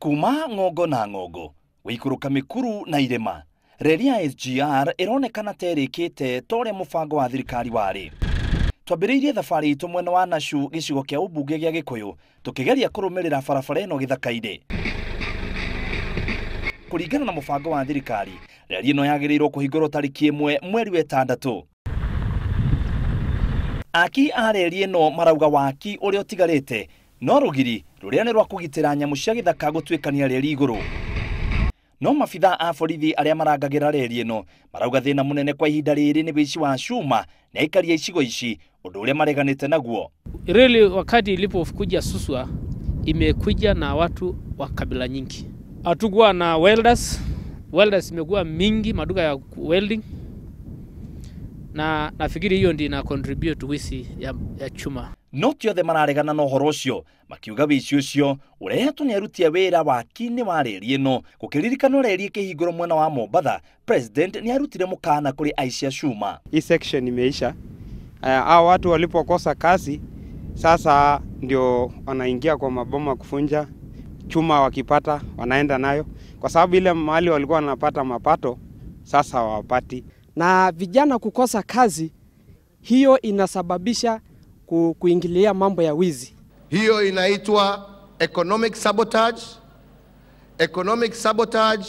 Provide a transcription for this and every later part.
Kuma ng'ongo na ng'ongo gũikũrũka mĩkuru na irĩma, reri ya SGR ĩronekana ta ĩrĩkĩte ta ũrĩa mũbango wa thirikari warĩ. Twambĩrĩirie thabarĩ itũ mwena wa Nashu gĩcigo kĩa ũmbunge gĩa Gĩkũyũ, tũkĩgeria kũrũmĩrĩra barabara ĩno gĩthaka-inĩ. Kũringana na mũbango wa thirikari, reri ĩno yagĩrĩirwo kũhingũrwo tarĩki 1 mweri wa 6. Aki a reri ĩno marauga waki ũrĩa ũtigarĩte no rũgiri rũrĩa nĩ rwa kũgitĩra nyamũ cia gĩthaka gũtuĩkania reri igũrũ. No mabithaa a borithi arĩa marangagĩra reri ĩno marauga thĩna mũnene kwa ihinda rĩrĩ nĩ wĩici wa cuma na aikari a icigo ici, ũndũ ũrĩa mareganĩte naguo. Reli wakati ilipokuja Suswa imekuja na watu wa kabila nyingi. Hatukuwa na welders, welders imekuwa mingi, maduka ya welding, na nafikiri hiyo ndio ina contribute wizi ya chuma. No ti othe mararegana na ũhoro ũcio, makiuga wĩici ũcio ũrehetwo nĩ aruti a wĩra waki-inĩ wa reri ĩno. Gũkĩririkanwo reri ĩkĩhingũrwo mwena wa Mombatha, President nĩ arutire mũkana kũrĩ aici a cuma. Hii section imeisha. Hao watu walipokosa kazi sasa ndio wanaingia kwa maboma kufunja chuma, wakipata wanaenda nayo, kwa sababu ile mahali walikuwa wanapata mapato sasa hawapati. Na vijana kukosa kazi, hiyo inasababisha kuingilia mambo ya wizi. Hiyo inaitwa economic sabotage. Economic sabotage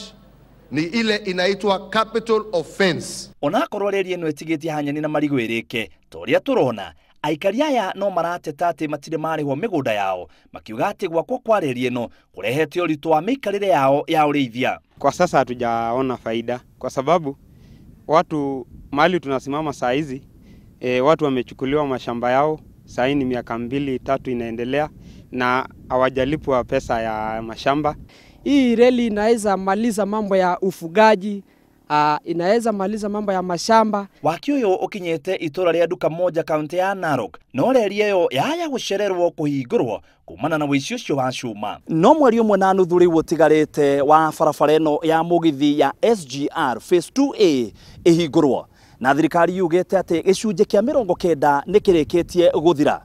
ni ile inaitwa capital offense. Onakorwo reri ĩno ĩtigĩtie hanyani na marigũ ĩrĩke, ta ũrĩa tũrona, aikari aya no marateta atĩ matirĩ marĩhwo mĩgũnda yao, makiuga atĩ gwakwo kwa reri ĩno kũrehete ũritũ wa mĩikarĩre yao ya ũrĩithia. Kwa sasa hatujaona faida, kwa sababu watu mahali tunasimama saa hizi, watu wamechukuliwa mashamba yao, saa hii ni miaka 2-3 inaendelea na hawajalipwa pesa ya mashamba. Hii reli inaweza maliza mambo ya ufugaji, inaweza maliza mambo ya mashamba. Waki ũyũ ũkinyĩte itũra rĩa Duka Moja kaunti ya Narok, no reri ĩyo yaya gũcererwo kũhingũrwo kumana na wĩici ũcio wa cuma. No mweri 1.5 rĩu ũtigarĩte wa barabara ĩno ya mũgithi ya SGR Phase 2A ĩhingũrwo, na thirikari yugĩte atĩ gĩcunjĩ kĩa 90 nĩ kĩrĩkĩtie gũthira.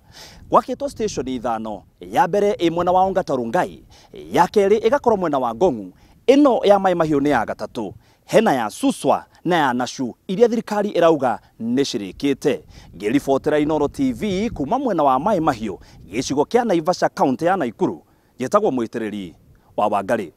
Gwakĩtwo station 5, ya mbere ĩ mwena wa Ongata Rongai, ya kerĩ ĩgakorwo mwena wa Ngong'u, ĩno ya Mai Mahiũ nĩ ya gatatũ, hena ya Suswa na ya Nashu iria thirikari ĩrauga nĩ cirĩkĩte. Ngĩribotera Inooro TV kuma mwena wa Mai Mahiũ gĩcigo kĩa Naivasha kaunti ya Nakuru, njĩtagwo Mwĩtĩrĩri wa Wangarĩ.